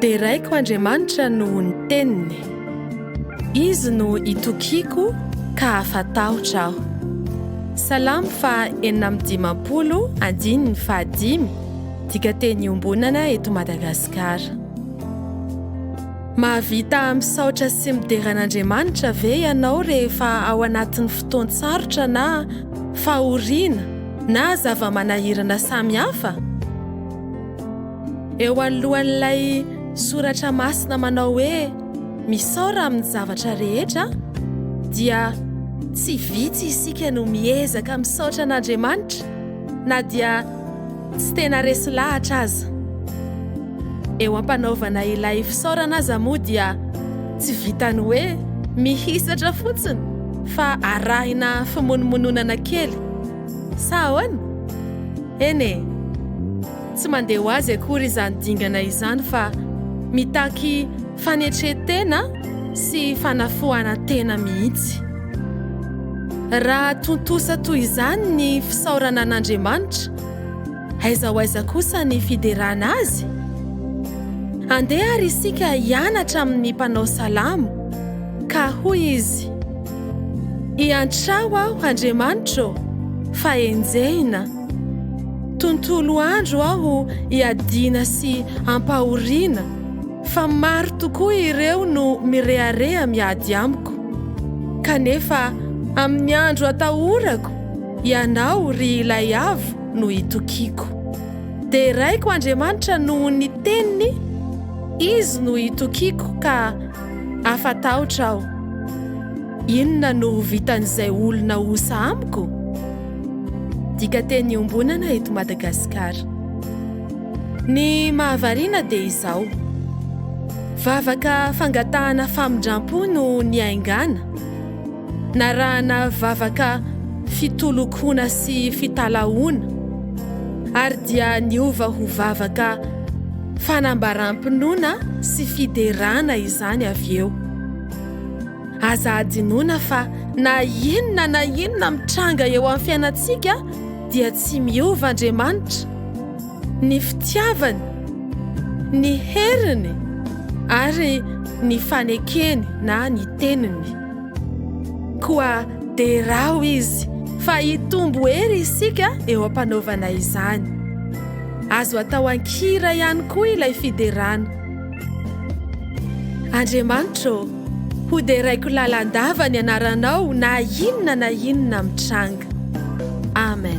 Deraiko Andriamanitra noho ny teniny. Izy no itokiako ka afa-tahotra aho. Salamo faha 56 andininy fahadimy, dikateny iombonana eto Madagasikara. Mahavita misaotra sy midera an'Andriamanitra ve ianao rehefa ao anatin'ny fotoan-tsarotra na fahoriana na zava-manahirana samihafa? Eo anoloan'ilay soratra masina manao hoe misaora amin'ny zavatra rehetra dia tsy vitsy isika no miezaka misaotra an'Andriamanitra na dia tsy tena resy lahatra aza. Eo am-panaovana ilay fisaorana aza moa dia tsy vitan'ny hoe mihisatra fotsiny fa arahina fimonomononana kely. Sa ahoana? Eny e! Tsy mandeha ho azy akory izany dingana izany fa mitaky fanetren-tena sy fanafoanan-tena mihitsy. Raha tontosa toy izany ny fisaorana an'Andriamanitra, aiza ho aiza kosa ny fiderana Azy? Andeha àry isika hianatra amin'ny mpanao salamo, ka hoy izy, Iantrao aho, Andriamanitra ô, fa enjehina. Tontolo andro aho iadiana sy ampahoriana. Fa maro tokoa ireo no mirehareha miady amiko. Kanefa amin'ny andro atahorako, Ianao, ry Ilay Avo, no itokiako. Deraiko Andriamanitra noho ny teniny, Izy no itokiako ka afa-tahotra aho. Inona no ho vitan'izay olona osa amiko? Dikateny iombonana eto Madagasikara. Ny mahavariana dia izao, vavaka fangatahana famindrampo no niaingàna, narahana vavaka fitolokoana sy fitalahoana, ary dia niova ho vavaka fanambaram-pinoana sy fiderana izany avy eo. Aza hadinoina fa na inona na inona mitranga eo amin'ny fiainantsika dia tsy miova Andriamanitra. Ny fitiavany, ny heriny ary ny fanekeny na ny teniny. Koa derao Izy fa hitombo hery isika eo am-panaovana izany. Azo atao an-kira ihany koa ilay fiderana. Andriamanitra ô, hoderaiko lalandava ny anaranao na inona na inona mitranga. Amen.